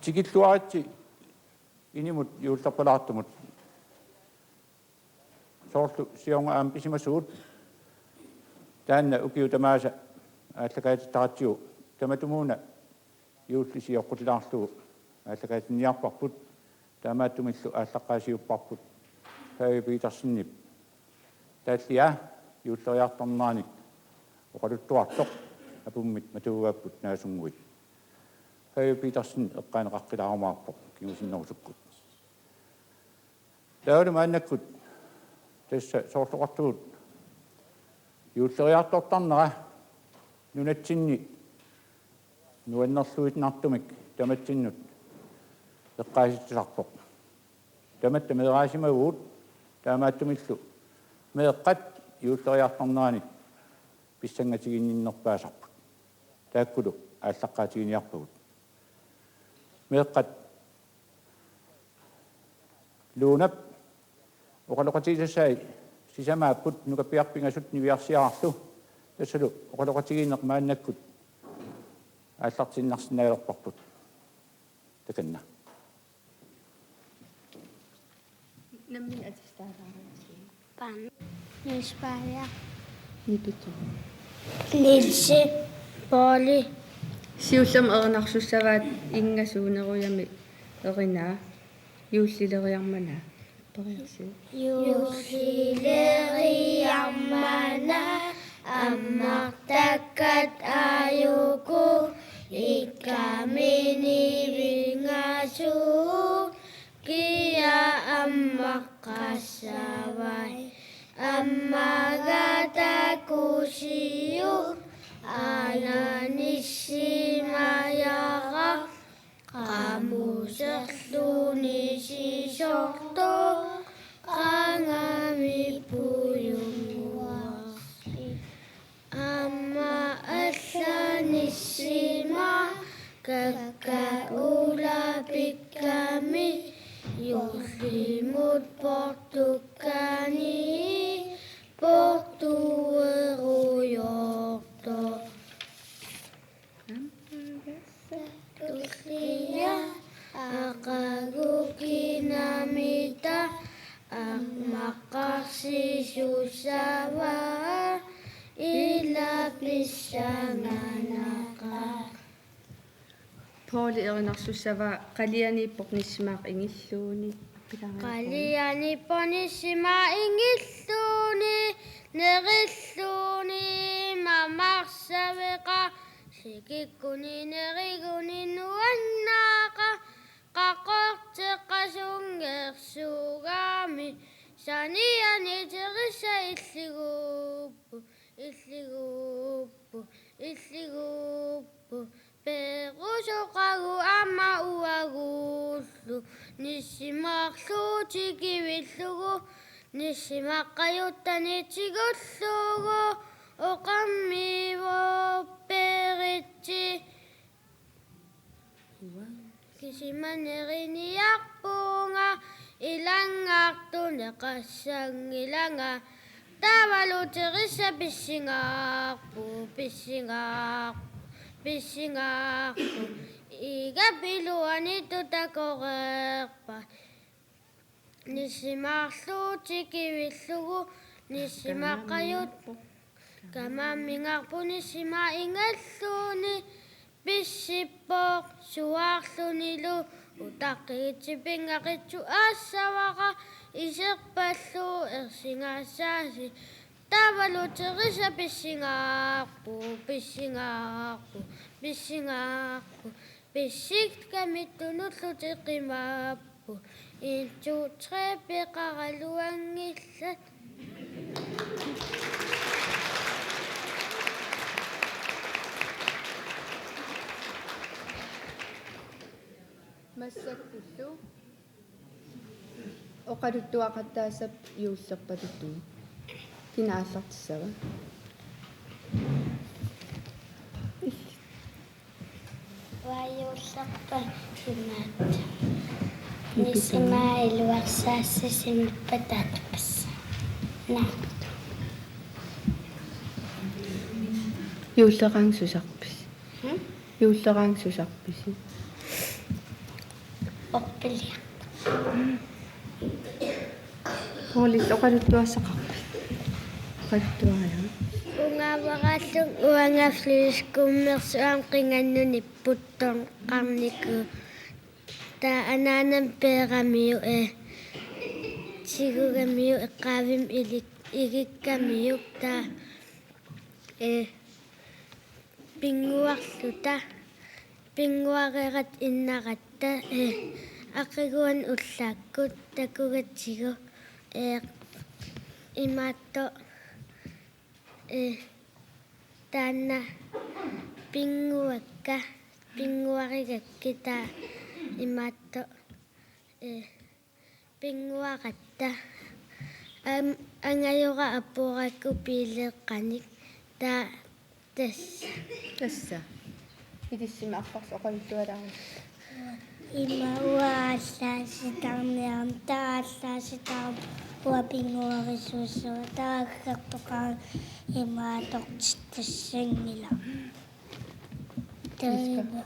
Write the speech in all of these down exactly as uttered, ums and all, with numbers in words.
Tikilluaritsi inimut juullerpalaartumut. Soorlu siorna aamma pisimasugut, taanna ukiut tamaasa aallakaatitaratsigu tamatumuuna juulli sioqqutilaarlugu aallakaatinniarparput, taamaattumillu aallaqqaasiupparput Pavia Petersenip taalliaa juulleriartorneranit oqaluttuartoq. Apummit matuugaapput naasunnguit. Pavia Petersen eqqaaneqaqqilaarumaarpoq kingusinnerusukkut. Taavalu maannakkut tassa soorlu oqartugut juulleriartortarnera nunatsinni nuannerluinnartumik tamatsinnut eqqaasitsisarpoq. Tamatta meeraasimavugut, taamaattumillu meeqqat juulleriartorneranit pissangatiginninnerpaasarput. Taakkulu aallaqqaatiginiarpagut. Meeqqat Lunap oqaloqatigisassai sisamaapput, nukappiarpit pingasut niviarsiararlu. Tassalu oqaloqatigiinneq maannakkut aallartiinnarsinnaalerparput. Takanna. Nammineq atistaalaarisi. Pam. Niels Pavia. Nipitu. Nielsi. Pauli. Siullermik erinarsussavaat Ingasuunerujami erinaa. Juullileriarmanaa. Periarsi. Juullileriarmanaa ammartakkat aajuku ikkaminivingasuu kia ammaqqassavai. Ammagaatakusiuk aana nissimajara qamuserluni sisortoq qangamipujunguarsi. Aamma alla nissimakkakka ulapikkami juullimut portukkani portuerujoortoq. Tullia aqagu kinamita ammaqqarsisussavaa ila pissanganaqaaq. Pauli erinarsussavaa qalianiippoq nissimaaq ingilluuni. Qalianiippoq nissimaaq ingilluuni, nerilluuni mamarsaveqaaq, sikikkuni neriguni nuannaaqaaq, qaqorteqasungersuugami saniani terisa illiguupput, illiguupput, illiguupput. Peerusoqagu aamma uagullu nissimaarlutik kivillugu, nissimaqqajuttani tigullugu oqarmivoq Peritsi. Kisima neriniarpunga ilanngartuneqassanngilanga. Taavalu terisa pissingaarput, pissingaarput, pissingaarput. Igap iluaniittut takoreerpat. Nissimaarlutik kivillugu nissimaqqajut kamammingaarput nissimaaq ingilluuni pissippoq suaarlunilu utaqqigitsi pinngaqitsoq aassavara iserpallu ersingaassaasi. Taavalu terisa pissingaarput, pissingaarput, pissingaarput. Pissikkamik tunullutik qimaapput. En, to, tre, peqaraluanngillat. Massakkullu oqaluttuaqattaassap juullerpaluttugut. Kina aallartissava? Uanga juullerpaluttugut. Nissimaaq iluarsaassisimappata tappassa. Naa. Juulleraangat susarpisi? Hmm? Juulleraangat susarpisi? Orpiliaq. Poulil oqaluttuassaqarpit? Oqaluttuariaruk. Ungaavaraallunga uanga flyveskolersuarmi qingannunipput tonqarniku. Taava anaanama peeramiuk, eh, tigugamiuk eqqaavimmi ilik-, igikkamiuk taava, eh, pinnguarluta, pinnguareeratta innaratta, eh, aqaguani ullaakkut takugatsigu, eh, imaattoq, eh, taanna pinnguakka, pinnguarigakkit taava imaattoq, eh, pinnguaratta. Am-, angajora apuurakku biileeqqanik taava tassa. Tassa. Ilissimi arlaat oqaluttualaaruk. Ima uanga aallaasitarniarn-, taava aallaasitarama uanga pinnguarisuussuara, taava aggertoqarama ima atortittassanngilaq. Taava ima.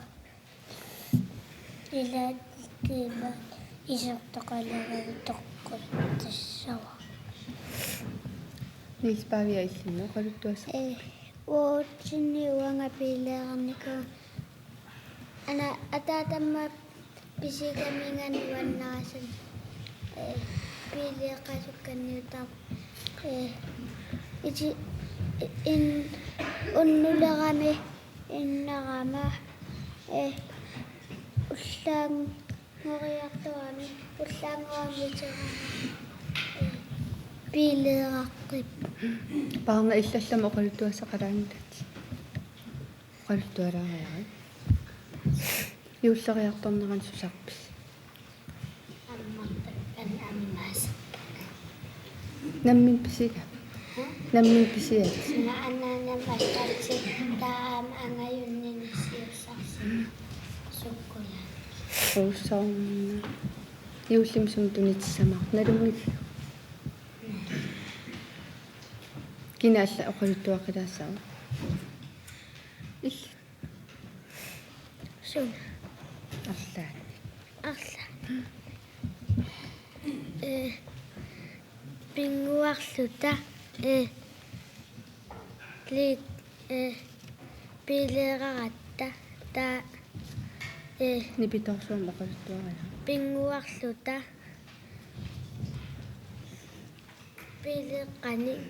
Ilaatigut isertoqaleruutoqqut tassavara. Niels Pavia, illimmi oqaluttuassaqarpit? Eh, uatsinnut uanga biileeqqarnikuuvunga. Ana ataatama pisigaminnga nuannarasannik, eh, biileeqqasukkanniuttarpoq. Eh, iti-, in-, unnulerami innarama, eh, ullaanngoriartorami, ullaanngorami iterama, eh, biileeqqaqqippoq. Paarna, illallama oqaluttuassaqalaanngilatit. Oqaluttualaariaruk. Juulleriartornerani susarpisi? Ammartakkanik ammaasarpunga. Nammineq pisigit? Ha? Nammineq pisiat? Una anaanama attaatsi taama angajunninni siussarsi. Sukkulaat. Uussaarna. Juullimi sumut tunitissamaarpit? Nalunngillugu. Kina alla oqaluttuaqqilaassava? Illit. Suna? Arlaannik. Arlaannik. Eh, pinnguarluta, eh, li-, eh, biileeqqaratta, taava, eh, nipitoorsuarmik oqaluttuariaruk. Pinnguarluta. Biileeqqanik,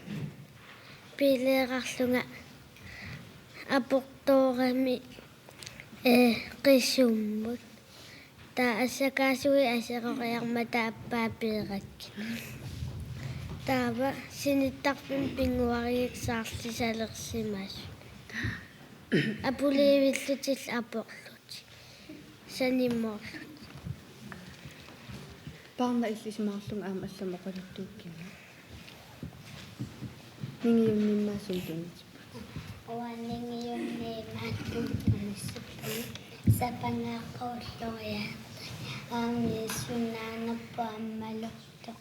biileeqqarlunga aportoorami, eh, qisummut. Taava assakaasuit aseroriarmata aappaa peerakkit. Taava sinittarfimmi pinnguarigakkit saarlisalersimasut. Apuliivillutillu aporlutik. Sanimoorlutik. Paarna, illisimaarlunga aamma allamik oqaluttuukkiga. Ningiunnimmaasumik tunisipput. Uanga ningiunniimmaattumik tunisipput. Sapangaaqqat ulloriaat. Aamma sunaanappoq ammalortoq.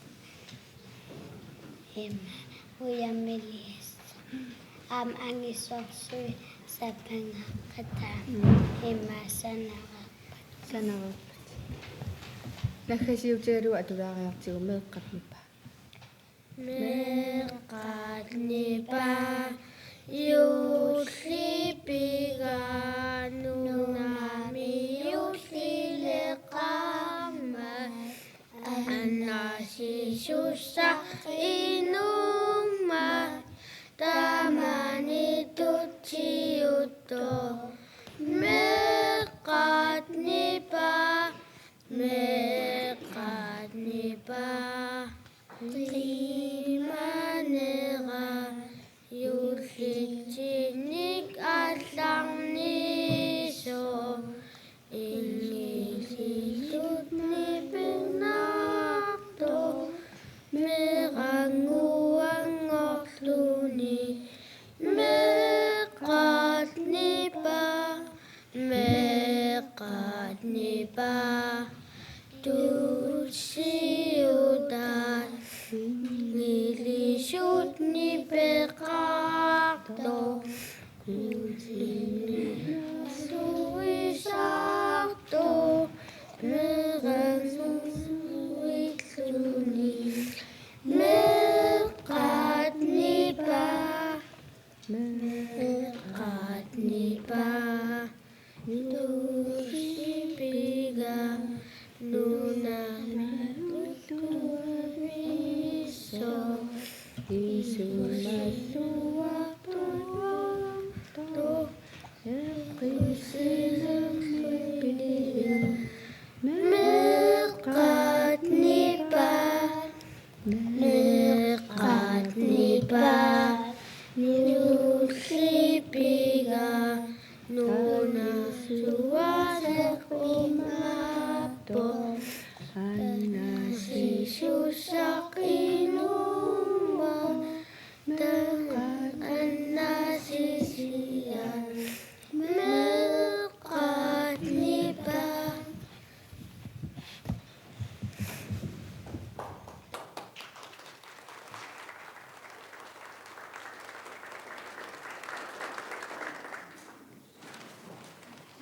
Ima ujamiliassa. Aamma angisoorsuit sapangaaqqat. Mm. Ima sanararpat. Sanararpat. Naggasiutigalugu atulaariartigu: Meeqqat nipaa. Meeqqat nipaa, juulli pigaa, nunami juullileqqaammat. Anasisussaq inuummat, taamani tutsiuttoq. Meeqqat nipaa, meeqqat nipaa, qimanera juullitsinnik aallarniisoq. Inngillittut nipinnartoq meerannguanngorluni. Meeqqat nipaa, meeqqat nipaa, tutsiutaat. Meeqqat nipaat nuullipiga nunarsuaq imaappoq. Annaasisussaq inummut taanna annaasisiaq. Meeqqat nipaat.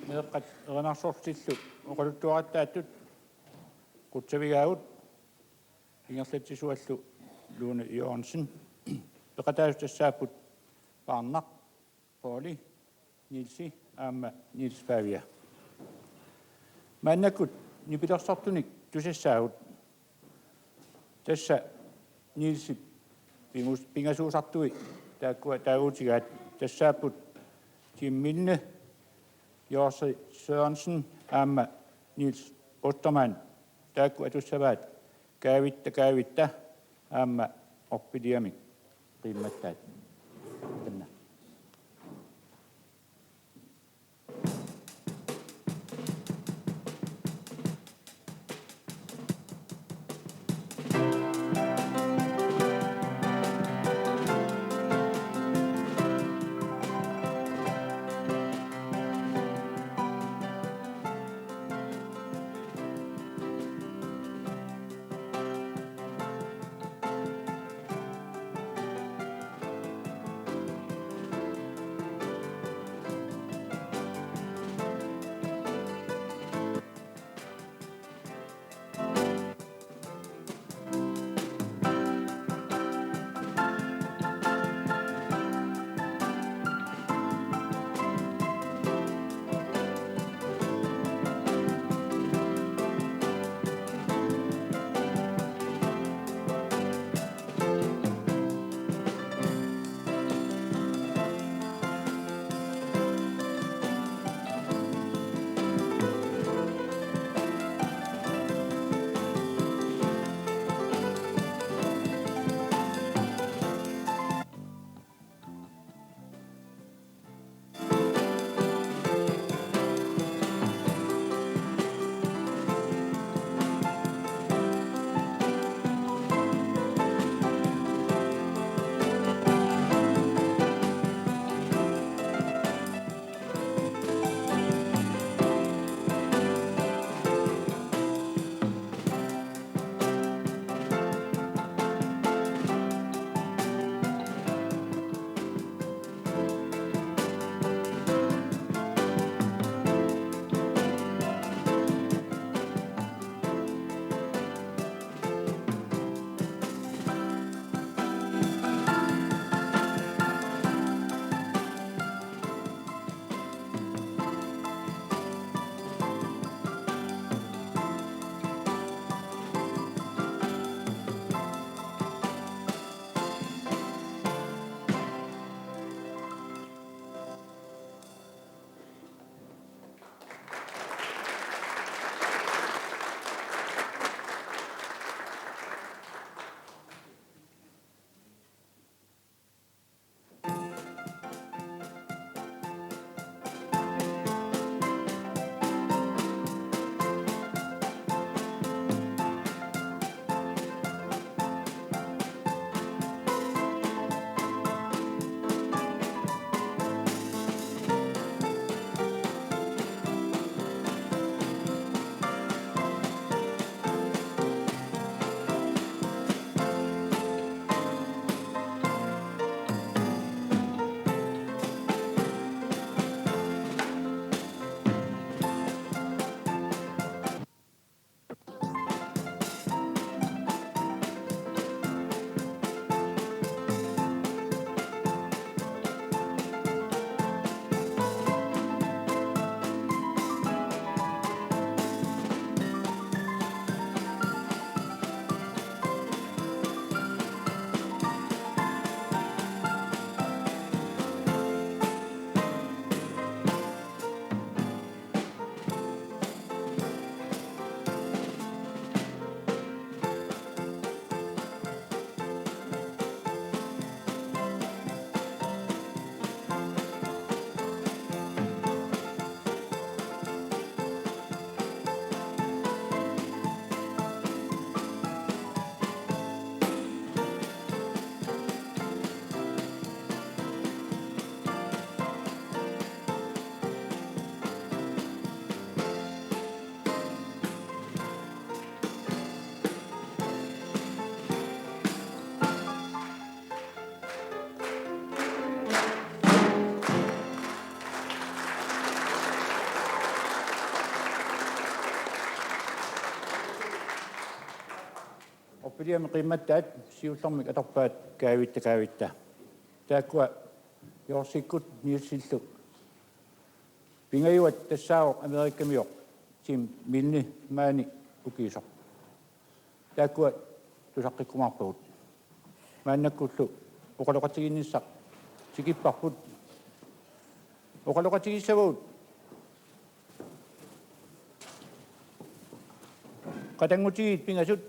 Meeqqat erinarsortillu oqaluttuarisaattut qutsavigaagut, ingerlatsisuallu Lone Jørgensen. Peqataasut tassaapput Paarnaq, Pouli, Nielsi aamma Niels Pavia. Maannakkut nipilersortunik tusassaagut. Tassa Nielsip pingas-, pingasuusartui taakkua taaguutigaat, tassaapput Jim Milne, Jorse Sørensen aamma Niels Ostermann. Taakku atussavaat Kaavitta, Kaavitta aamma orpiliamik qiimmattaat. Taanna. Liami qiimmattaat siullermik atorpaat kaavitta kaavitta. Taakkua Jorsikkut Nielsillu. Pingajuat tassaavoq Amerikamioq Tim Milne maani ukiisoq. Taakkua tusaqqikkumaarpagut. Maannakkullu oqaloqatigiinnissaq tikipparput. Oqaloqatigissavagut qatanngutigiit pingasut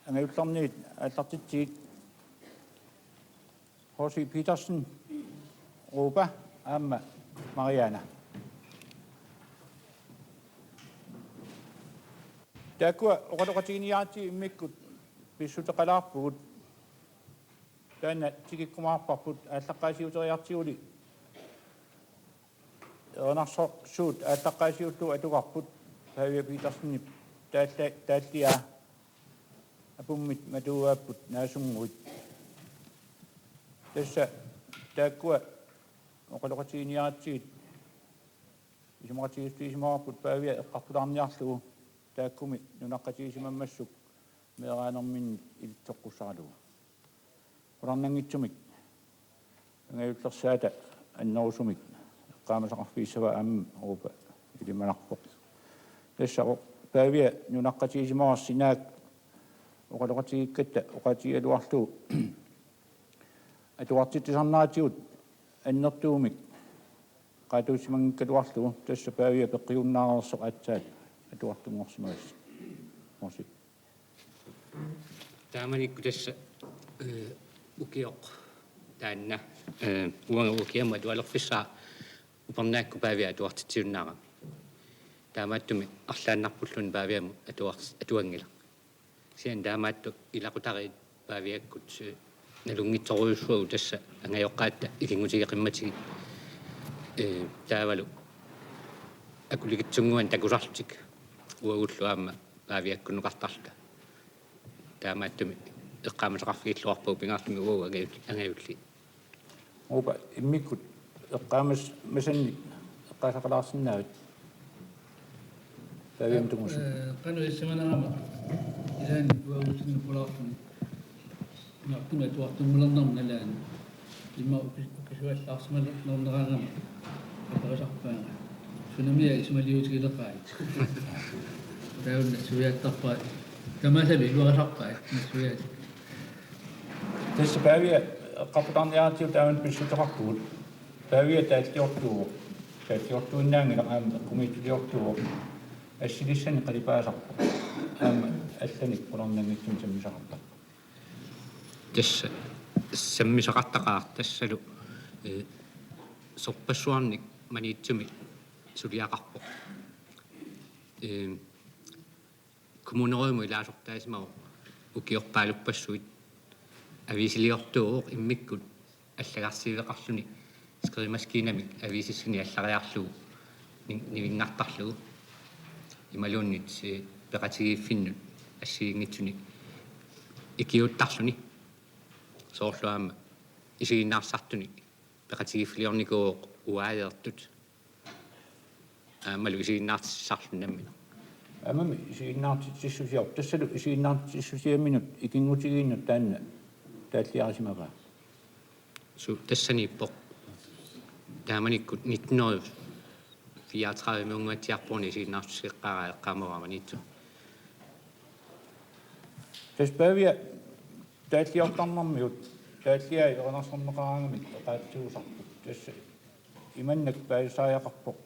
angajullerniit aallartitsigit. H C Petersen, Rupa aamma Mariana. Taakkua oqaloqatiginiaritsigit immikkut pissuteqalaarpugut. Taanna tikikkumaarparput aallaqqaasiuteriartiguli. Erinarsorsuut aallaqqaasiullugu atugarput Pavia Petersenip taalla-, taalliaa apummit matuuaapput naasunnguit. Tassa taakkua oqaloqatiginiaritsigit isumaqatigiissutigisimagaarput Pavia eqqartulaarniarlugu taakkumi nunaqqatigisimammassuk meeraanerminni ilitsoqqussaralugu. Qularnanngitsumik angajullersaata annerusumik eqqaamasaqarfigissavaa aamma Rupa ilimanarpoq. Tassa Pavia nunaqqatigisimavarsi naak oqaloqatigiikkatta oqaatigigaluarlugu atuartitsisarneratigut annertuumik qaatuussimanngikkaluarlugu tassa Pavia peqqikkunnaareersoq aatsaat atuartunngorsimagassi. Morsi. Taamanikkut tassa, eh, ukioq taanna, eh, uanga ukiamut atualerfissaa upernaakkut Pavia atuartitsiunnaarami. Taamaattumik arlaannarpulluunniit Paviamut atuar-, atuanngilaq. Kisianni taamaattoq ilaqutariit Paviakkut, eh, nalunngitsorujussuuvoq tassa angajoqqaatta ikinngutigeqimmatigit, eh, taavalu akulikitsunnguanik takusarlutik uagullu aamma Paviakkunnukartarluta. Taamaattumik eqqaamasaqarfigilluarpagut pingaartumik uagut angajul-, angajulliit. Rupa, immikkut eqqaamas-, masannik eqqaasaqalaarsinnaavit? Paviamut tungusunut. Eh, qanoq issimanarama ilaanni uagutsinnut pulaarluni. Imaattumik atuartunngulernerma nalaani. Immaqa uki-, ukisuallaarsimalernerama aperisarpaanga. Sunamia isumaliutigileqaat. Taava nassuiaattarpai. Tamasalu iluarisarpai. Nassuiaat. Tassa Pavia eqqartulaarniaratsigu taamani pissuteqarpugut. Pavia taalliortuuvoq. Taalliortuinnaanngilaq aamma eqqumiitsuliortuuvoq. Assilissanik qalipaasarpoq. Aamma allanik qularnanngitsumik sammisaqartarpoq. Tassa sammisaqartaqaaq tassalu, eh, sorpassuarnik Maniitsumi suliaqarpoq. Eh, Kommunerådimut ilaasortaasimavoq ukiorpaaluppassuit aviisiliortuuvoq immikkut allagarsiiveqarluni skrivemaskinamik aviisissanik allariarlugu ni-, nivinnartarlugu imaluunniit, eh, peqatigiiffinnut assigiinngitsunik ikiuuttarluni soorlu aamma isiginnaartitsisartunik peqatigiiffiliornikuuvoq uaajeertut. Aammalu isiginnaartitsisarluni nammineq. Aammami isiginnaartitsissusiaq. Tassalu isiginnaartitsissusiaminut ikinngutigiinnut taanna taalliarisimavaa. Suu, tassaniippoq. Taamanikkut nitten hundrede fireogtredive-miunnguatsiarporni isiginnaartitsissuteqaraa eqqaamavara Maniitsoq. Tassa Pavia taalliortarnermigut taalliai erinarsorneqaraangamik oqaatsisuusarput. Tassa imannak paasisariaqarpoq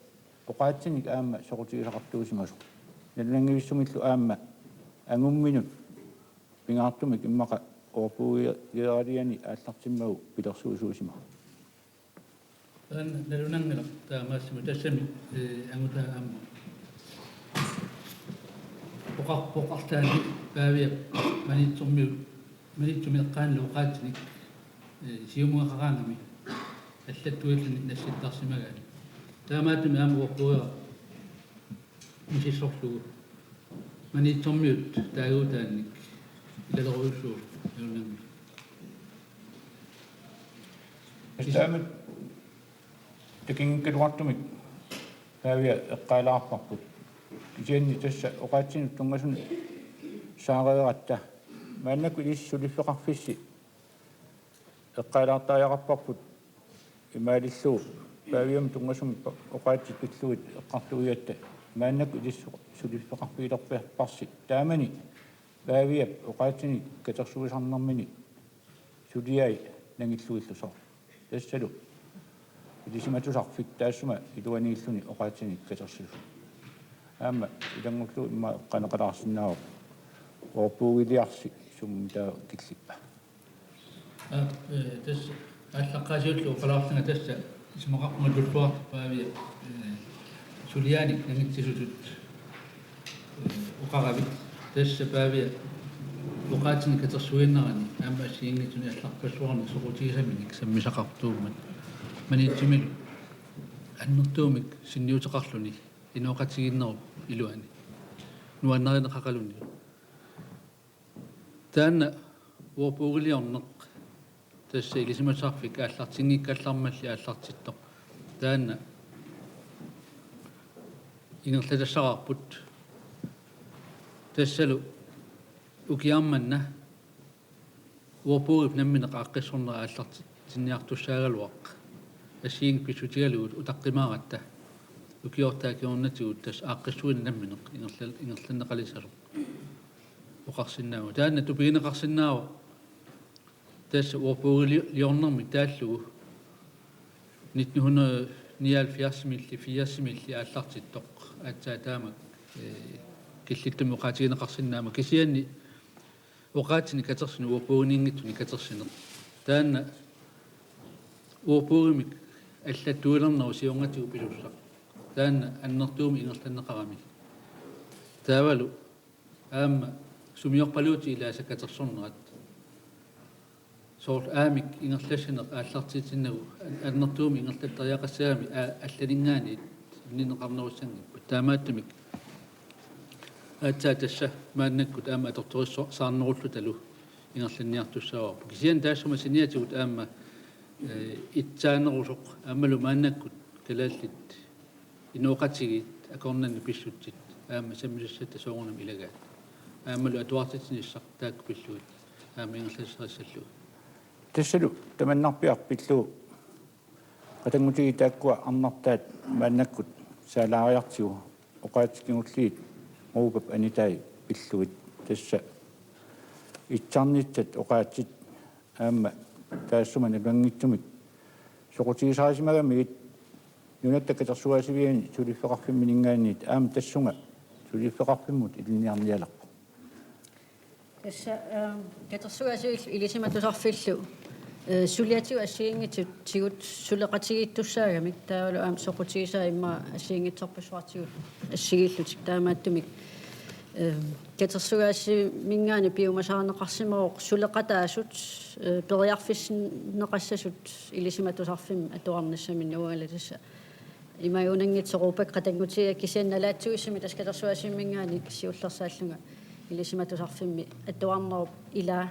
oqaatsinik aamma soqutigisaqartuusimasoq. Nalunanngivissumillu aamma angumminut pingaartumik immaqa oorpuugeeraliani aallartimmagu pilersuisuusimasoq. Taanna nalunanngilaq taamaassimavoq tassami, eh, angutaa aamma. Oqarpoq arlaanni Paviap Maniitsormiut, Maniitsumi eqqaanillu oqaatsinik, eh, siumugaqaraangami allattuilluni nassittarsimagaat. Taamaattumik aamma oorpuugeeraq misissorlugu Maniitsormiut taaguutaannik ilalerujussuuvoq nalunanngilaq. Tassa taama takinngikkaluartumik Pavia eqqaalaarparput. Kisianni tassa oqaatsinut tunngasunut saareeratta Maannakkut ilissi suliffeqarfissi eqqaalaartariaqarparput imaalillugu Paaviamut tunngasumik oqaatsit pillugit eqqartuigatta maannakkut ilissi suliffeqarfigilerparsi taamani Paaviap oqaatsinik katersuisarnermini suliai nangillugillu soorlu. Tassalu ilisimatusarfik taassuma iluaniilluni oqaatsinik katersisoq. Aamma ilanngullugu immaqa eqqaaneqalaarsinnaavoq. Uorpuugiliarsi summitaa killippa? Aa, ee, tassa aallaqqaasiullugu oqalaarlunga tassa isumaqarpunga tulluartoq Paavia, ee, sulianik nangitsisutut, ee, oqaravit. Tassa Paavia oqaatsinik katersuinnarani aamma assigiinngitsuni allarpassuarnik soqutigisaminik sammisaqartuummat. Maniitsumilu annertuumik sunniuteqarluni inooqatigiinnerup iluani. Nuannarineqaqaluni. Taanna uorpuugiliorneq tassa ilisimatusarfik aallartinngikkallarmalli aallartittoq. Taanna ingerlatassaraarput. Tassalu ukiarmanna uorpuugip nammineq aaqqissorneq aallartinniartussaagaluaq. Assigiinngitsut pissutigalugit utaqqimaaratta ukiortaat kingornatigut tassa aaqqissuineq nammineq ingerla-, ingerlanneqalissasoq oqarsinnaavoq. Taanna tupigineqarsinnaavoq tassa uorpuugiliornermik taallugu nitten hundrede nioghalvfjerds-imilli, firs-imilli aallartittoq aatsaat taamak, ee, killittumik oqaatigineqarsinnaammat, kisianni oqaatsinik katersineq uorpuuginiinngitsunik katersineq. Taanna uorpuugimik allattuilernerup siornatigut pisussaq. Taanna annertuumik ingerlanneqarami. Taavalu aamma sumiorpaluutit ilaasa katersornerat. Soorlu aamma ingerlassineq aallartiitinnagu an-, annertuumik ingerlattariaqassagami aa-, allaninngaanniit innineqarnerussanngippat. Taamaattumik aatsaat tassa maannakkut aamma atortorissaarnerullutalu ingerlanniartussaavarput. Kisianni taassuma saniatigut aamma, ee, itsaanerusoq aammalu maannakkut kalaallit inooqatigiit akornanni pissutsit aamma sammisassatta soorunami ilagaat. Aammalu atuartitsinissaq taakku pillugit aamma ingerlasarissallugit. Tassalu tamannarpiaq pillugu qatanngutigiit taakkua arnartaat maannakkut saalaariartigu oqaatsit kingulliit Moopap anitai pillugit, tassa itsarnitsat oqaatsit aamma taassuma naluanngitsumik soqutigisarisimagamigit Nunatta Katersugaasiviani suliffeqarfimmininngaanniit aamma tassunga suliffeqarfimmut ilinniarnialerpoq. Tassa, ehm, katersugaasivillu ilisimatusarfillu, eh, suliatigut assigiinngitsutigut suleqatigiittussaagamik taavalu aamma soqutigisaa immaqa assigiinngitsorpassuartigut assigiillutik, taamaattumik, ehm, katersugaasiminngaanniit piumasaarneqarsimavoq suleqataasut, eh, periarfissinneqassasut ilisimatusarfimmi atuarnissaminnik, uangalu tassa imaanngitsoq Europap qatanngutigiga, kisianni nalaatsuisumik tassa katersugaasiminngaanniit siullersaallunga ilisimatusarfimmi atuarnerup ilaa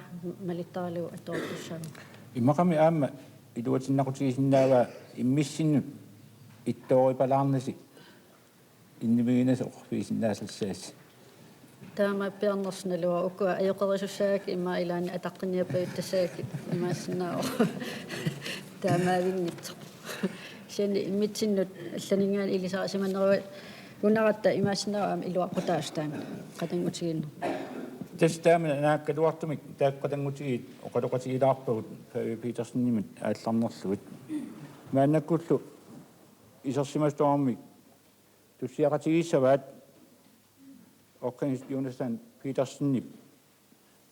malittaralugu atuartussaammat. Immaqami aamma iluatinnaqutigisinnaavaa imminnut ittooripalaarnasi innimiginasi oqarfigisinnaasassaasi. Taamaappiarnersoq naluara, ukua ajoqerisussaagakkit immaqa ilaanni ataqqinniappajuttassagakkit imaassinnaavoq taamaavinngitsoq. Kisianni imminnut allaninngaanniit ilisarisimanerugunaratta imaassinnaavoq aamma iluaqutaasut taanna qatanngutigiinneq. Tassa taama naakkaluartumik taakku qatanngutigiit oqaloqatigilaarpagut Pavia Petersenimit aallarnerlugit. Maannakkullu isersimasoq tamarmik tussiaqatigiissavaat organist Jonathan Petersenip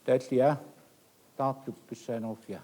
taalliaa Taartup pissaaneruffia.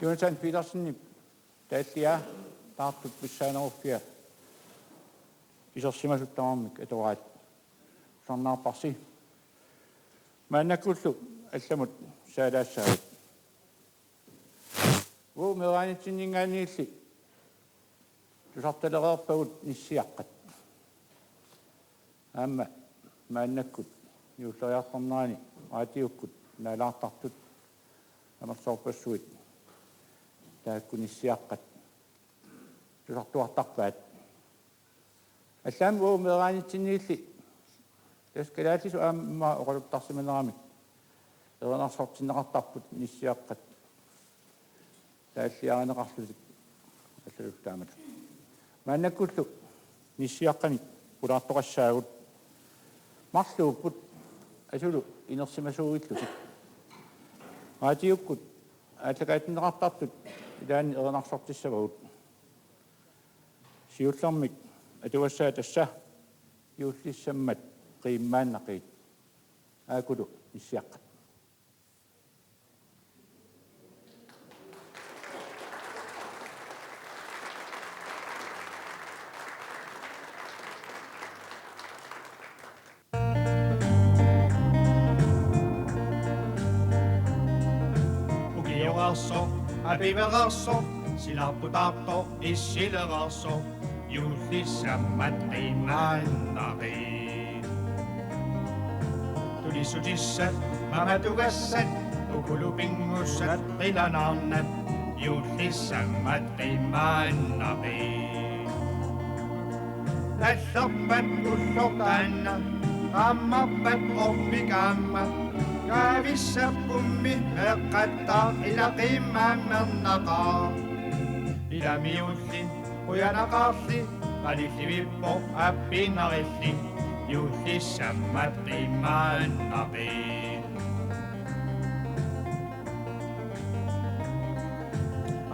Jonathan Petersenip taalliaa taartup pissaaneruffia isersimasut tamarmik atoraat tusarnaarparsi. Maannakkullu allamut saalaassaagut. Uagut meeraanitsinninngaanniilli tusartalereerpagut nissiaqqat. Aamma maannakkut juulleriartornerani raatiukkut naalaartartut amerlasoorpassuit taakku nissiaqqat tusartuartarpaat. Allaammi uagut meeraanitsinniilli tassa kalaallisut aamma oqaluttarsimaneramik erinarsortinneqartarput nissiaqqat taalliarineqarlutik allatut taamatut. Maannakkullu nissiaqqanik pulaartoqassaagut, marluupput asulu inersimasuuillutik. Raatiukkut aallakaatinneqartartut ilaanni erinarsortissavagut. Siullermik atugassaa tassa: Juullissammat qiimmaannaqiit. Aakulu nissiaqqat. Ukioqarsoq, apiveqarsoq, silarputaartoq, issileqarsoq, juullissammat qiimmaannaqiit. Tunissutissat, mamatugassat, ukulu pinngusat qilanaarnat, juullissammat qiimmaannaqiit. Tallerpat ulloq taanna, qaammarpat orpik aamma, kaavissap pummi meeqqattaaq ila qiimmaammernaqa. Ilami juulli qujanaqaarli, qanillivippoq appiinnarilli, juullissammat qiimmaannaqiit.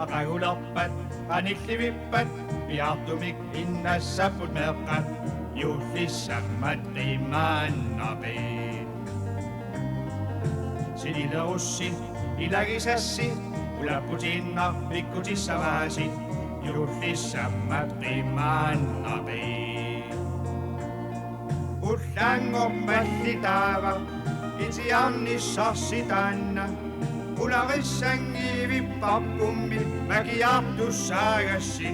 Aqagulerpat qanillivippat piaartumik innassapput meeqqat, juullissammat qiimmaannaqiit. Sinilerussi ilagisassi ulapputiinnaq pikkutissavaasi, juullissammat qiimmaannaqiit. Ullaanngorpalli taava itiarnissarsi taanna, ularissanngiivipparpummi makiartussaagassi.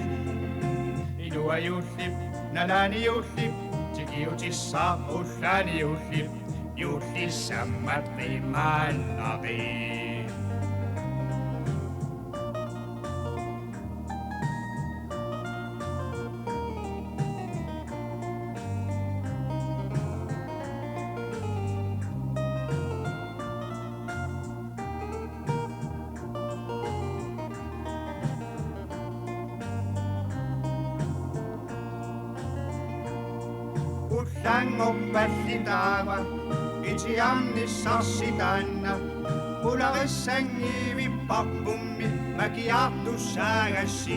Inuai juullip, nalaani juullip, tikiutissaaq ullaani juullip, juullissammat qiimmaannaqiit. Ullaanngorpalli taava itiarnissarsi taanna, ularissanngiivipparpummi makiartussaagassi.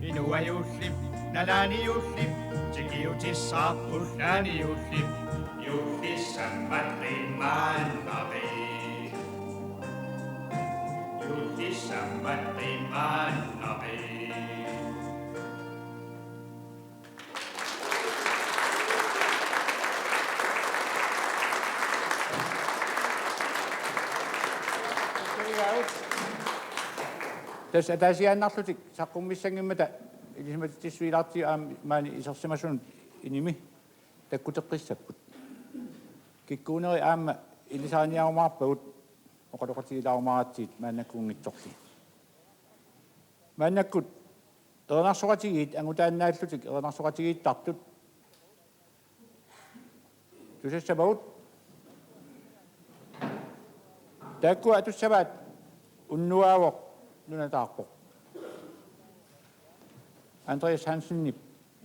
Inuai juullip, nalaani juullip, tikiutissaaq ullaani juullip, juullissammat qiimmaannaqiit. Juullissammat qiimmaannaqiit. Tassa ataasiaannarlutik saqqummissanngimmata ilisimatitsissuilaartigu aamma maani isersimasunut inimi takkuteqqissapput. Kikkuuneri aamma ilisariniarumaarpagut oqaloqatigilaarumaaratsigu maannakkuunngitsorli. Maannakkut erinarsoqatigiit angutaannaallutik erinarsoqatigiittartut tusassavagut. Taakkua atussavaat unnuaavoq nunataarpoq. Andreas Hansenip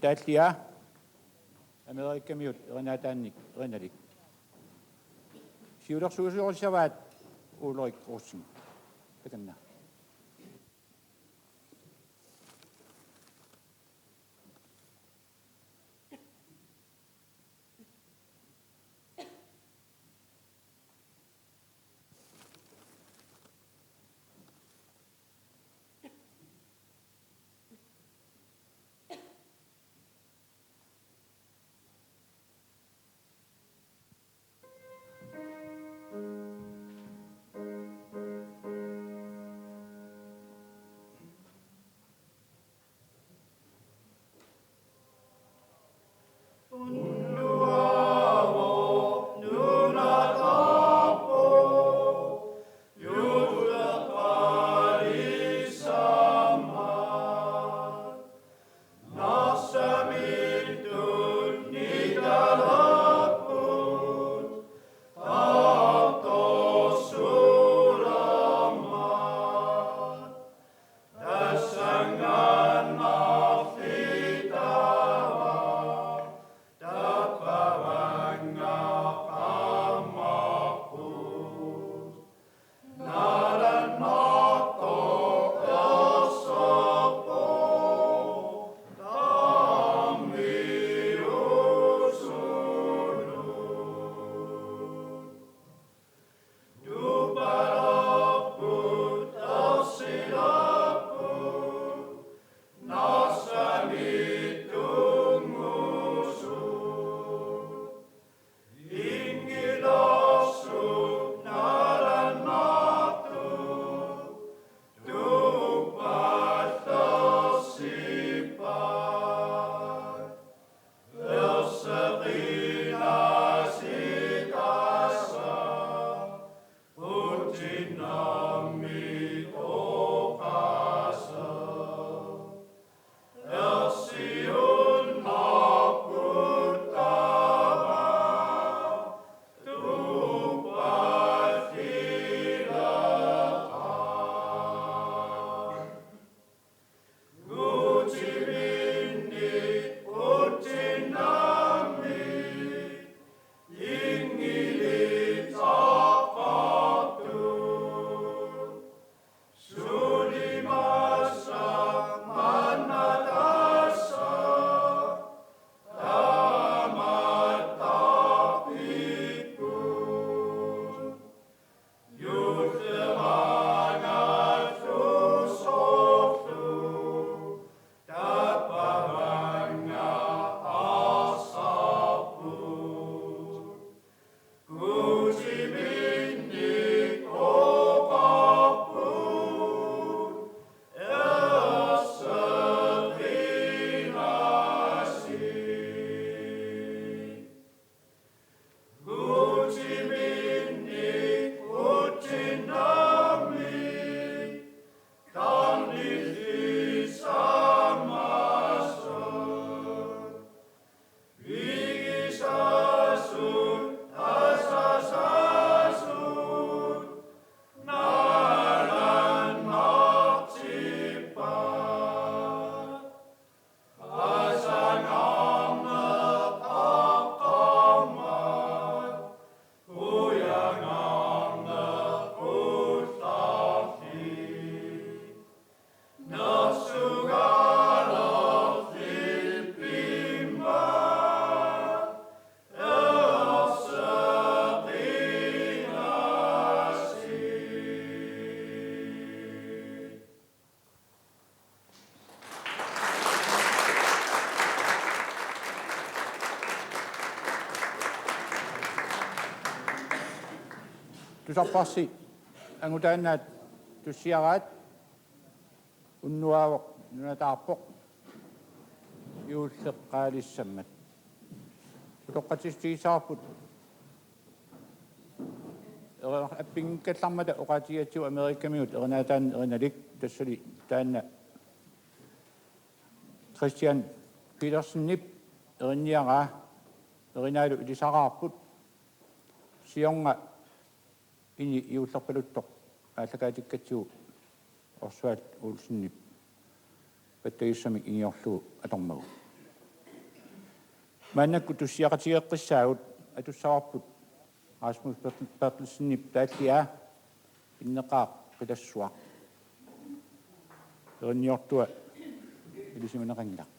taalliaa Amerikamiut erinaataannik erinalik. Siulersuisorissavaat Ulrik Rosing. Takanna. Tusarparsi angutaannaat tussiaraat unnuaavoq nunataarpoq juulleqqaalissammat. Utoqqatsissutigissavarput eri-, appinngikkallarmata oqaatigigatsigu Amerikamiut erinaataannik erinalik, tassali taanna Kristian Petersenip erinniaraa, erinaalu ilisaraarput, siorna ini juullerpaluttoq aallakaatikkatsigu Osvald Olsenip pattagissamik ingiorlugu atormagu. Maannakkut tussiaqatigeeqqissaagut, atussavarput Rasmus Bertel-, Berthelsenip taalliaa, pinneqaaq qilassuaq. Erinniortua ilisimaneqanngilaq.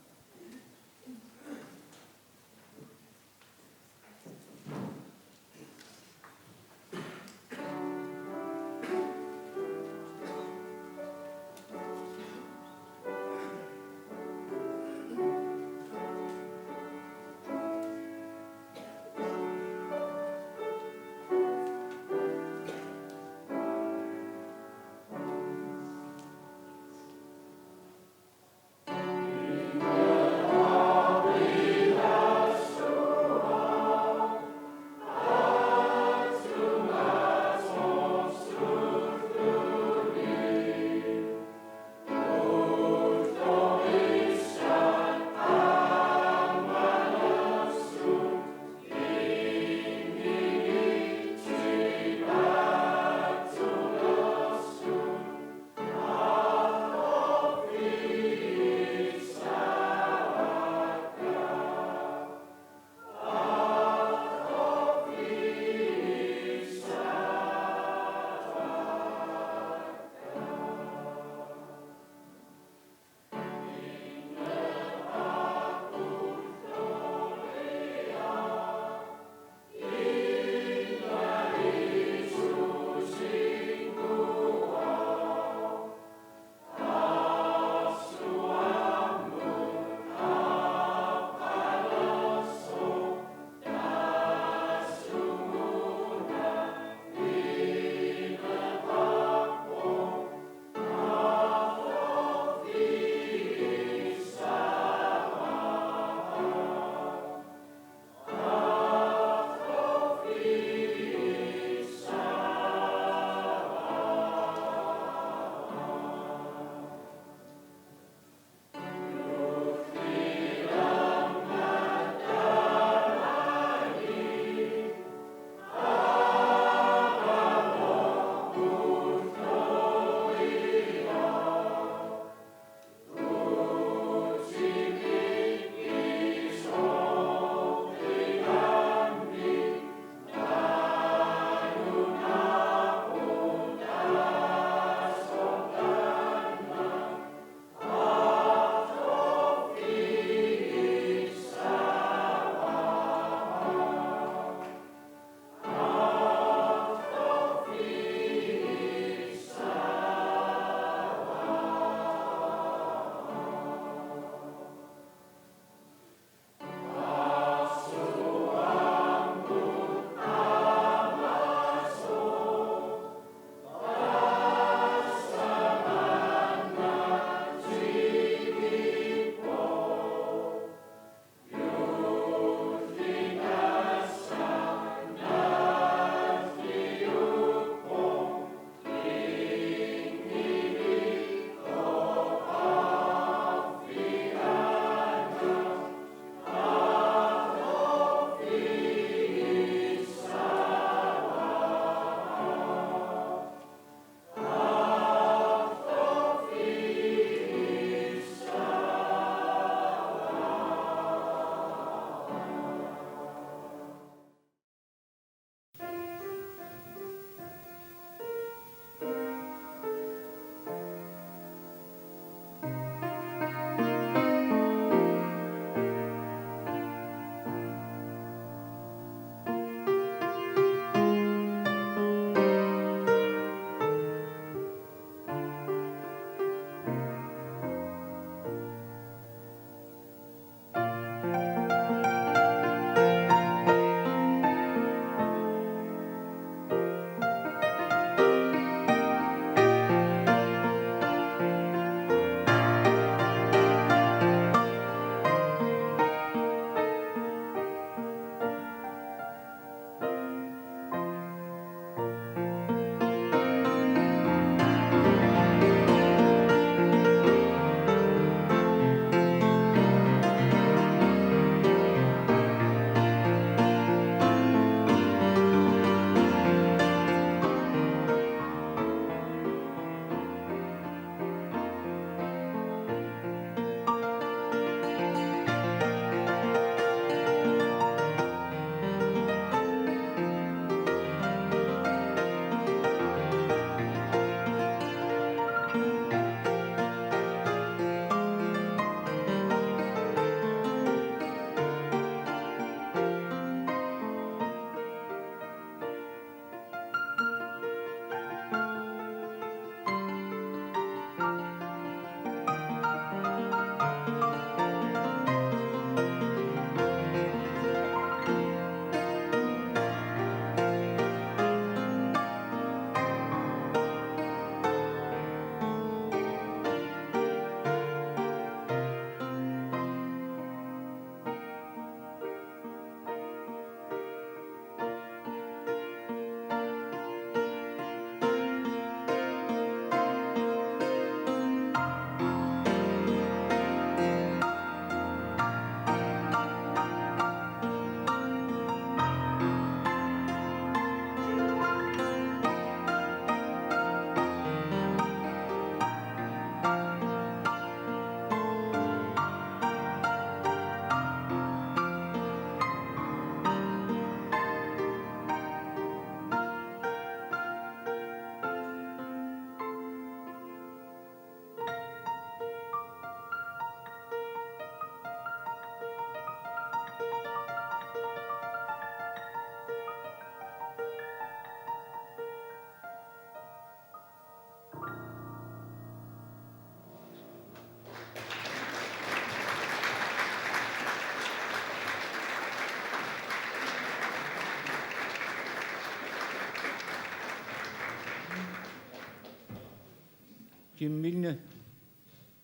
Kim Milne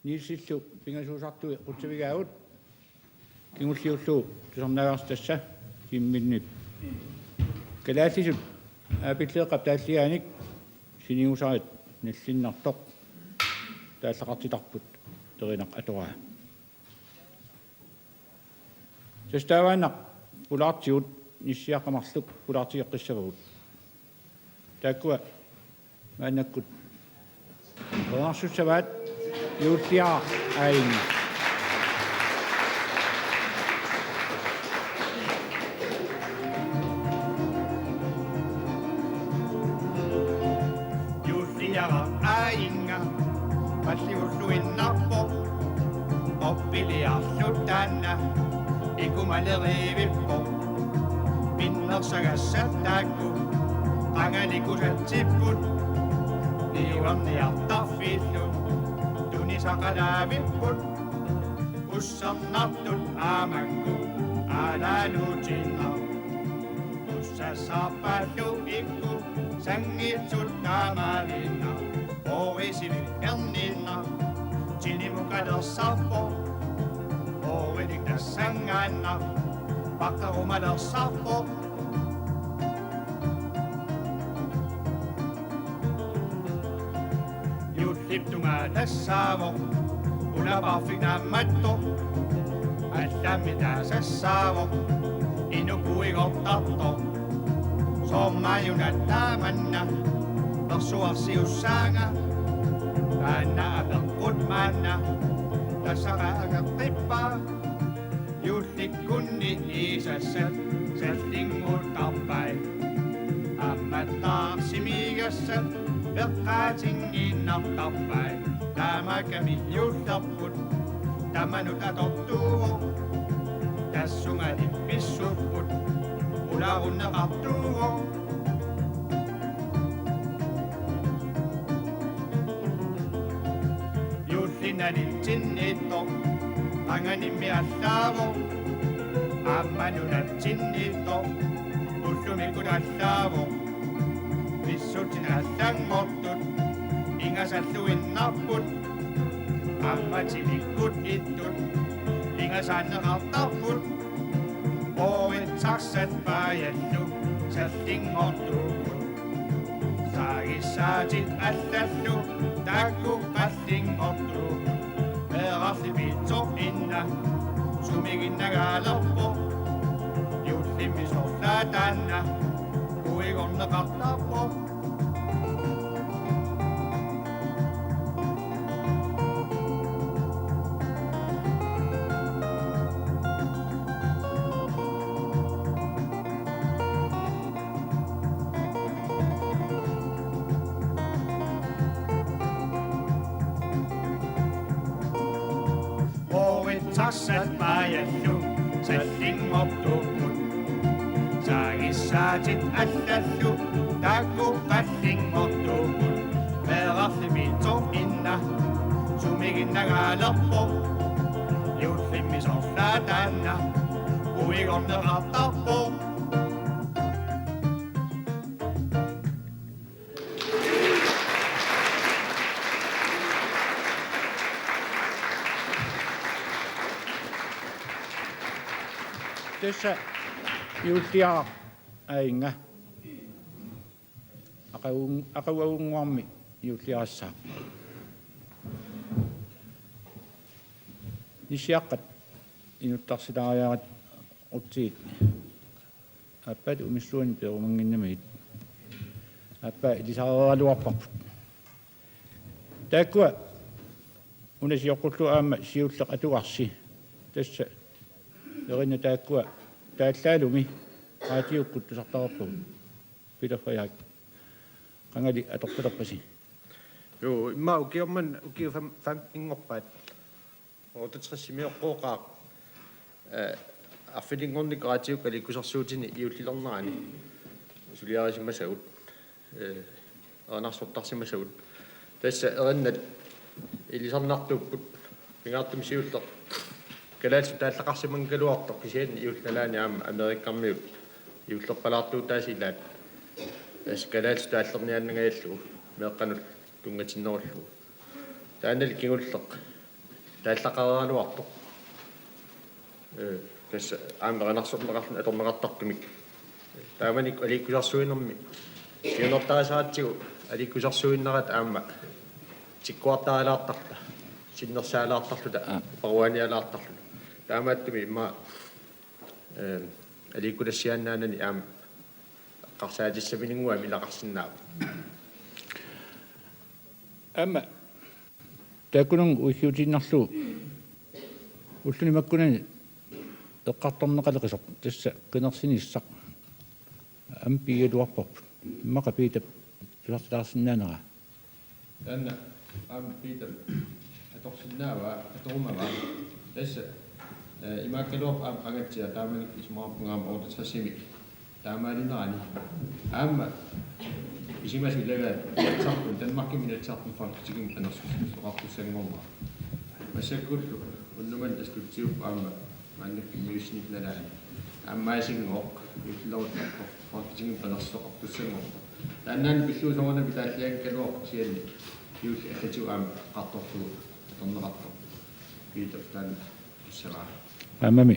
Nielsillu pingasuusartui qutsavigaagut. Kingulliullugu tusarnaagassat tassa Kim Milnep kalaallisut aapilleeqqap taallugaanik sinigusarit nallinnartoq taallaqartitarput terineq atoraa. Tassa taavaannaq pulaartigut nissiaqqat marluk pulaartigeqqissavagut. Taakkua maannakkut erinarsussavaat Juulliaraq A/N. Juulliaraq A/N-nga palliulluinnarpoq, orpiliarlu taanna ikumaleriivippoq. Pinnersagassat taakku qangalikusatsipput, niuerniartarfiillu tunisaqalaavipput. Ussernartut aamakku aalaaluutiinnaq. Ussassaarpaallu ikku sanngitsut taamaaliinnaq. Oorisivik erniinnaq. Tinimukalersaarpoq. Oorinik tassanngaannaq. Paqqerumalersaarpoq. Juullip tungaa tassaavoq, ulapaarfik naammattoq, allammi taasassaavoq, inuk uigortartoq. Soormaajuna taamanna persuarsiussaanga, taanna apeqqut maanna, tassara angeqqippaa. Juullikkunni iisassat sallinnguttarpai. Ammattaaq simigassat peqqaatingiinnartarpai. Taamaakkami juullerput tamanut atortuuvoq. Tassungali pissupput ularunneqartuuvoq. Juulli nalitsinniittoq qanganimmi allaavoq, aamma nunatsinniittoq ullumikkut allaavoq. Pissutsit allanngortut ingasalluinnarput, aamma tilikkut ittut ingasaanneqartarput. Oorit sarsat paajallu sallinngortuupput. Saagissaatit allallu taakku qallinngortuupput. Meerarli piitsoq inna sumiginnagaalerpoq. Juullimmi sorlaat taanna uigorneqartarpoq. Oorit sarsat paajallu sallinngortuupput. Saagissaatit allallu taakku qallinngortuupput. Meerarli piitsoq inna sumiginnagaalerpoq. Juullimmi sorlaat taanna uigorneqartarpoq. Tassa Juulliaraq A/N-nga. Aqagu-, aqaguagunnguarmi juulliarassaaq. Nissiaqqat inuttarsilaariarit qutsigit aappaata umissuani peerumannginnamigit aappaa ilisareeraluarparput. Taakkua una sioqqullugu aamma siulleq atugarsi. Tassa erinat taakkua taallaalumi raatiukkut tusartarpagut. Peter Frederik, qangali atortalerpasi? Juu, immaqa ukiormanna ukiut fem-, femtenngorpaat. Otteogtresimiuqqooqaaq, eh, arfininngornikkut raatiukkut aliikkusersuutini juullilernerani suliarisimasagut, eh, erinarsortarsimasagut. Tassa erinat ilisarnartuupput, pingaartumik siulleq kalaallisut taallaqarsimanngikkaluartoq, kisianni juulli nalaani aamma Amerikkarmiut juullerpalaartuutaasa ilaat. Tassa kalaallisut taallerniaannangajallugu meeqqanut tunngatinnerullugu. Taannali kingulleq taallaqaraluartoq. Ee, tassa aamma erinarsorneqarluni atorneqartartumik. Taamanikkut aliikkusersuinermi siunertarisaratsigu aliikkusersuinerata aamma tikkuartarilaartarluta, sinnersaalaartarluta, aa, paruanialaartarluta. Taamaattumik immaqa, ee, aliikkutassiaannaanani aamma eqqarsaatissaminninnguamik ilaqarsinnaavoq. Aamma taakkununnga uikkiutiinnarlugu ulluni makkunani eqqartorneqaleqisoq, tassa qinersinissaq, aamma piigaluarparput. Immaqa Piitap tusartitaarsinnaanera. Taanna aamma Piitap atorsinnaavaa, atorumavaa. Tassa, ee, imaakkaluarpoq aamma qangatsia, taamanikkut isumaqarpunga aamma otteogtresimi taamaalinerani. Aamma pisimasut ilagaat Inatsisartuni, Danmarkimi Inatsisartuni Folketingimi panersoqartussanngormat. Massakkullu unnuk manna tassa tutsiupput aamma maannakkut immiussinerup nalaani. Aamma aasiinngooq juullileruttortoq Folketingimi panersoqartussanngormat. Taannaana pillugu soorunami taallianngikkaluarpoq kisianni juulli allatigut aamma eqqartorlugu atorneqartoq. Piitap taanna tussavaa. Aammami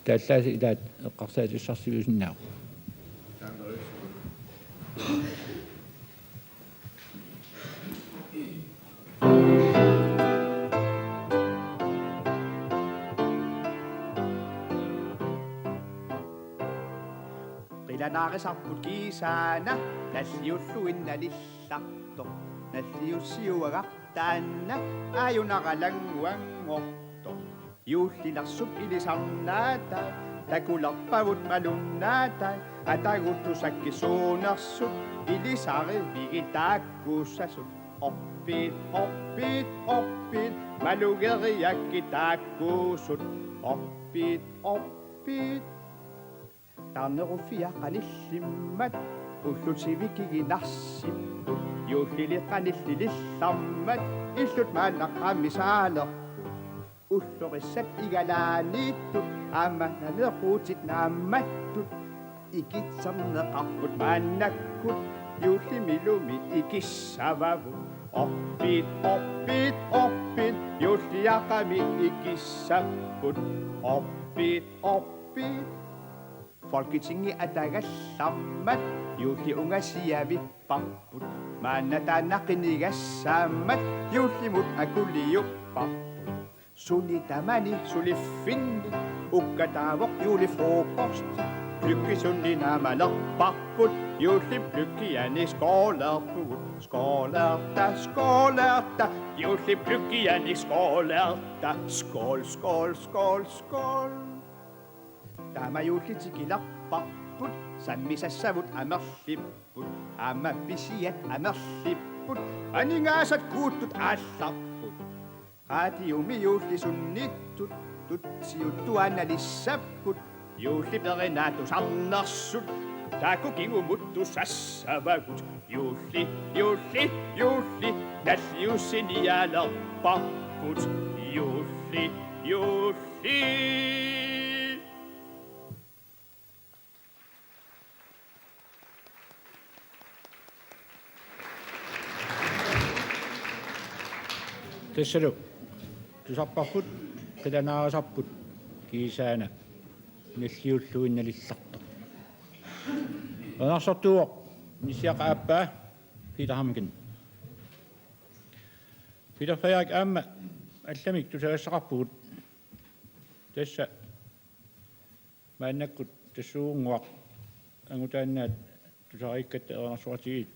taallaasi ilaat eqqarsaatissarsiuisinnaavoq. Qilanaarisarput kiisaana nalliulluinnalillartoq. Nalliussiuagaq taanna ajunaralannguanngortoq. Juullilersup ilisarnaatai takulerpavut malunnaatai, atagu tusakkisuunersut ilisarivigit taakkuusasut. Orpiit, orpiit, orpiit, malugeriakkit taakkuusut. Orpiit, orpiit. Taarneruffia qanillimmat ullut sivikiginarsipput. Juullili qanillilillarmat illut maanna qamisaalerput. Ullorissat igalaaniittut aamma naneqqutit naammattut. Ikitserneqarput maannakkut juullimilumi ikissavavut. Orpiit, orpiit, orpiit, juulliaqami ikissapput. Orpiit, orpiit. Folketingi atagallarmat juulli ungasiavipparput. Maanna taanna qinigassaammat juullimut akuliupparput. Suni tamani suliffinni ukkataavoq juulifrokosti. Lykkit sunni naamalerparput, juullip lykkiani skålerpugut. Skålerta, skålerta, juullip lykkiani skålerta. Skål, skål, skål, skål. Taama juulli tikilerparput, sammisassavut amerlipput, aamma pisiat amerlipput, aningaasat kuuttut aallarput. Radiumi juulli sunnittut tutsiuttuaannaq alissapput, juullip erinaa tusarnersut taakku kingumut tusassavagut. Juulli, juulli, juulli, nalliussinialerparput. Juulli, juulli. Tassalu tusarparput qilanaarisarput kiisaana nalliulluinnalillartoq. Erinarsortuuvoq nissiaq aappaa Peter Hamgen. Peter Frederik, aamma allamik tusagassaqarpugut. Tassa maannakkut tassuugunnguaq angutaannaat tusariikkatta erinarsoqatigiit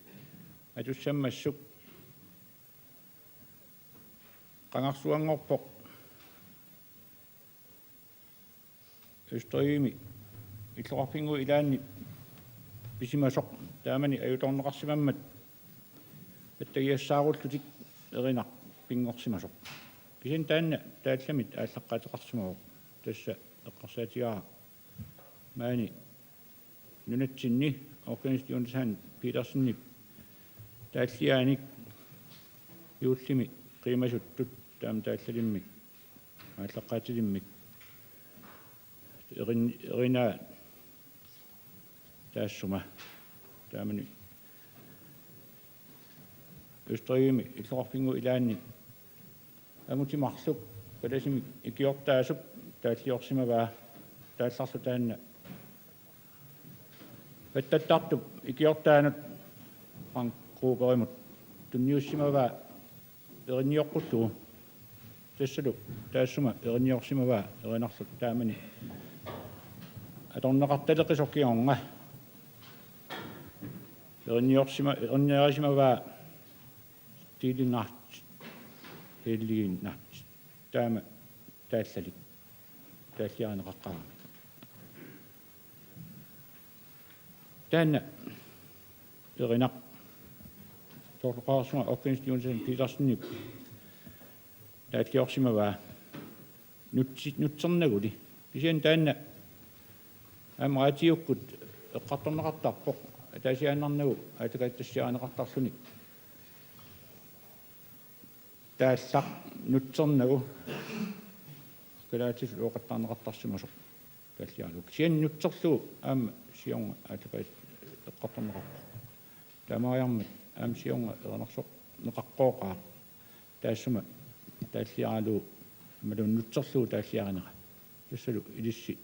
atussammassuk qangarsuanngorpoq Østerrigemi illoqarfinnguit ilaanni pisimasoq, taamani ajutoorneqarsimammat attagiassaarullutik erinaq pinngorsimasoq. Kisianni taanna taallamit aallaqqaateqarsimavoq. Tassa eqqarsaatigaara maani nunatsinni organist Jonas Hansen Petersenip taalliaanik juullimi qiimasuttut, taama taallalimmik aallaqqaatilimmik erin-, erinaa taassuma. Taamani Østerrigemi illoqarfinnguit ilaanni angutit marluk palasimi ikiortaasup taalliorsimavaa, taallarlu taanna pattattartup ikiortaanut Frank Gruberimut tunniussimavaa erinioqqullugu. Tassalu taassuma erinniorsimavaa erinarluta taamani atorneqartaleqisoq kingorna. Erinniorsimavaa Stille Nacht, Hellige Nacht. Taama taallalik taalliarineqaqqaarami. Taanna erinaq soorlu oqarsunga Organist Jonathan Petersenip taalliorsimavaa nutsi-, nutsernaguli. Kisianni taanna aamma raatiukkut eqqartorneqartarpoq, ataasiaannarnagu aallakaatitassiarineqartarluni. Taallaq nutsernagu kalaallisut ooqattaarneqartarsimasoq taalliaralugu. Kisianni nutserlugu aamma siorna aallakaat-, eqqartorneqarpoq. Taamaariarmat aamma siorna erinarsorneqaqqooqaaq taassuma taalliaralugu imaluunniit nutserlugu taalliarinera. Tassalu ilissi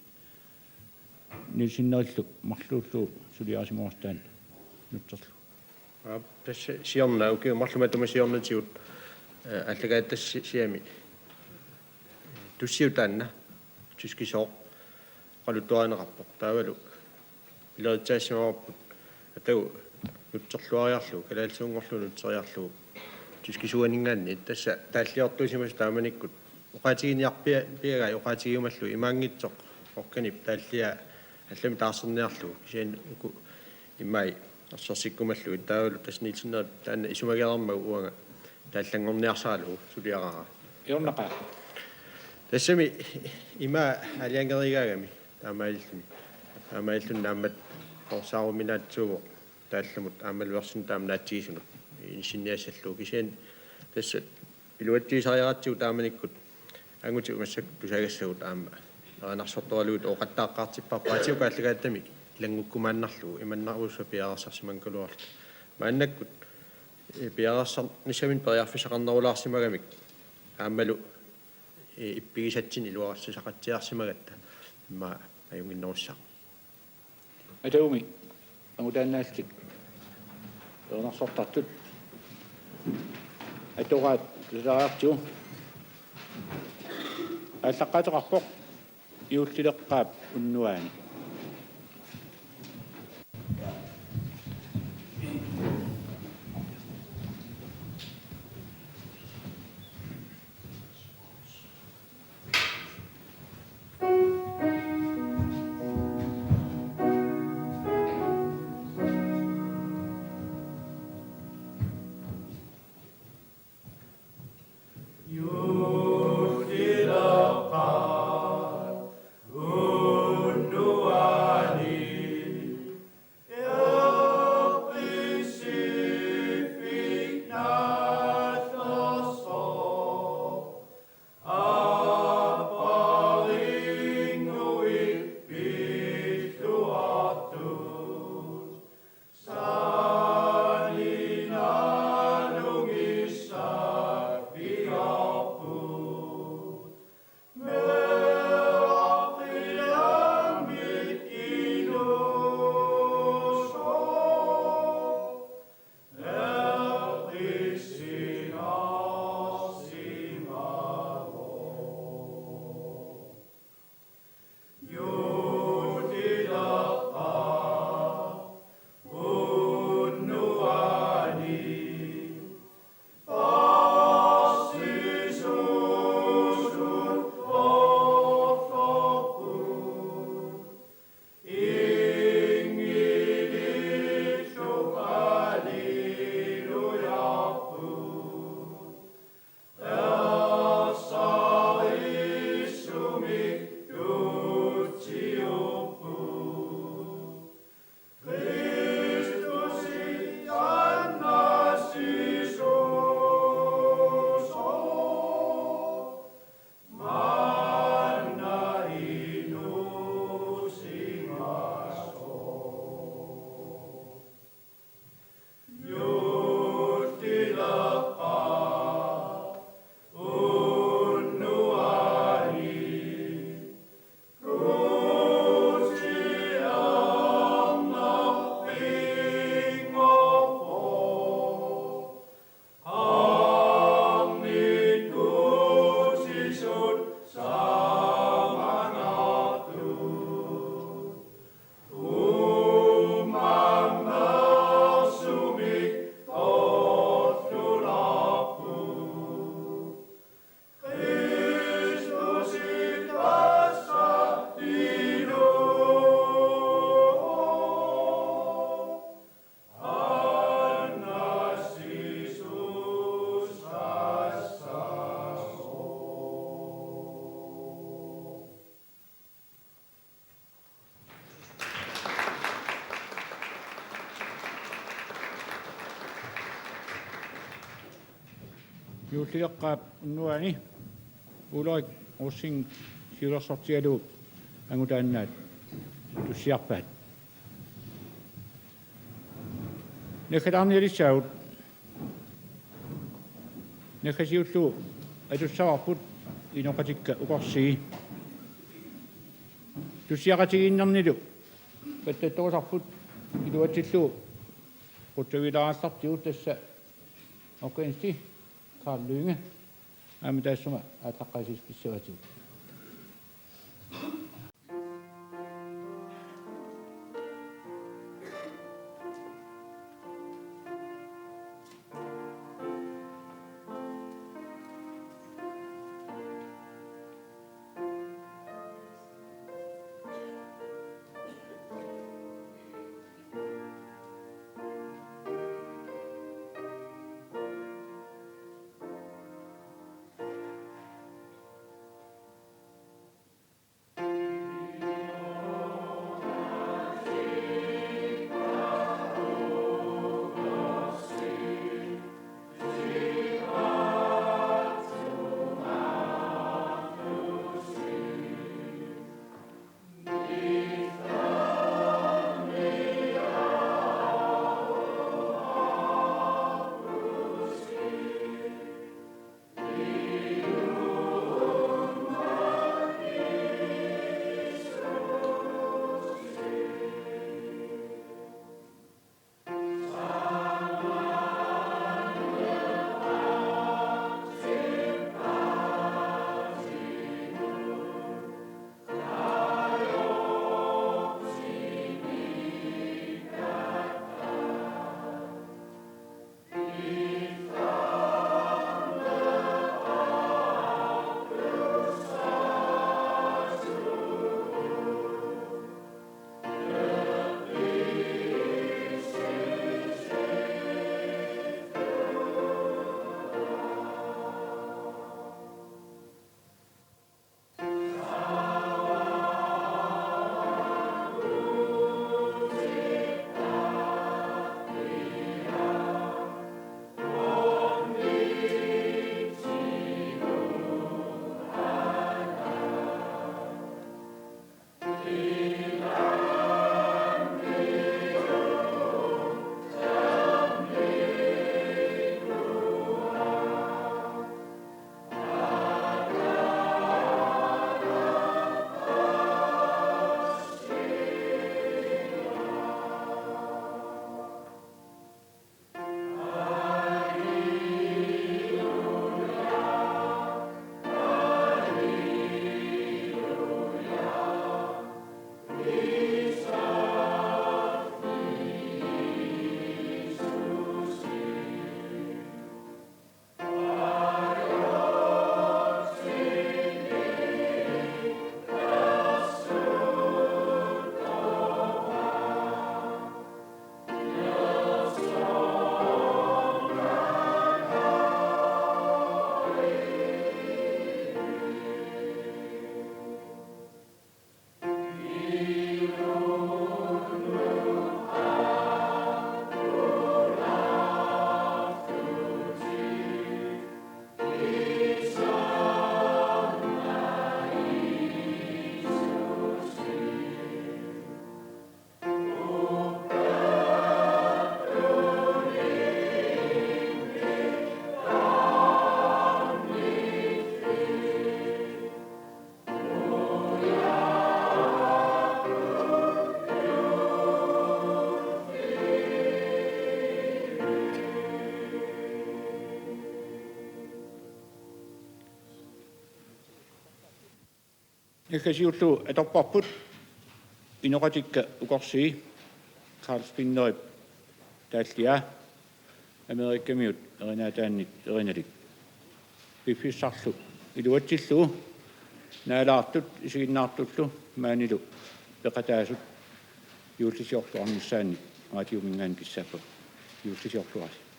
Nielsen Nerillu marluullugu suliarisimavarsi taanna nutserlugu. Aap, tassa siorna ukiut marluk matuma siornatigut, eh, aallakaatitassiami tussiup taanna tyskisooq oqaluttuarineqarpoq. Taavalu pileritsaassimavarput atagu nutserluariarlugu, kalaallisuunngorlugu nutseriarlugu tyskisuaninngaanniit, tassa taalliortuusimasut taamanikkut oqaatiginiarpia-, piagai oqaatigiumallugu imaanngitsoq organip taalliaa allamik taarserniarlugu, kisianni uku imai ersersikkumallugit. Taavalu tassa Nielsen Nerip taanna isumagereermagu uanga taallanngorniarsaralugu suliaraara. Iornaqaa. Tassami ima aalajangereeraangami taamaalilluni. Taamaalilluni naammat qorsaaruminaatsuuvoq taallamut aammalu versini taama naatsigisunut inissinniassallugu, kisianni tassa iluatsigisariaqartigu taamanikkut angutit massakkut tusagassavut aamma erinarsortoraluit ooqattaaqqaartipparput, raatiukkut aallakaatitami ilanngukkumaannarlugu, imannarusussat piareersarsimanngikkaluarluta. Maannakkut, eh, piareersarnissaminnik periarfissaqarnerulaarsimagamik aammalu, eh, ippigisatsinnut iluarissaqatsiarsimagatta immaqa ajunnginnerussaaq. Atagumi angutaannaallutik erinarsortartut atoraat tusariartigu aallaqqaateqarpoq juullileqqaap unnuaani. Juullileqqaap unnuaani Ulrik Rosing siulersortigalugu angutaannaat tussiarpaat. Naggataarnialissaagut. Naggasiullugu atussavarput Inoqatikka Ukorsii. Tussiaqatigiinnernilu pattattorusarput iluatsillugu qutsavigilaarallartigu, tassa organisti Carl Lynge aamma taassuma aallaqqaasiisoqartigu. Naggasiullugu atorparput Inoqatikka Ukorsii, Carl Spinnerip taalliaa, Amerikamiut erinaataannit erinalik. Piffissarlu iluatsillugu naalaartut isiginnaartullu maanilu peqataasut juullisiorluarnissaannik radiominngaanniit kissaapput. Juullisiorluarisi.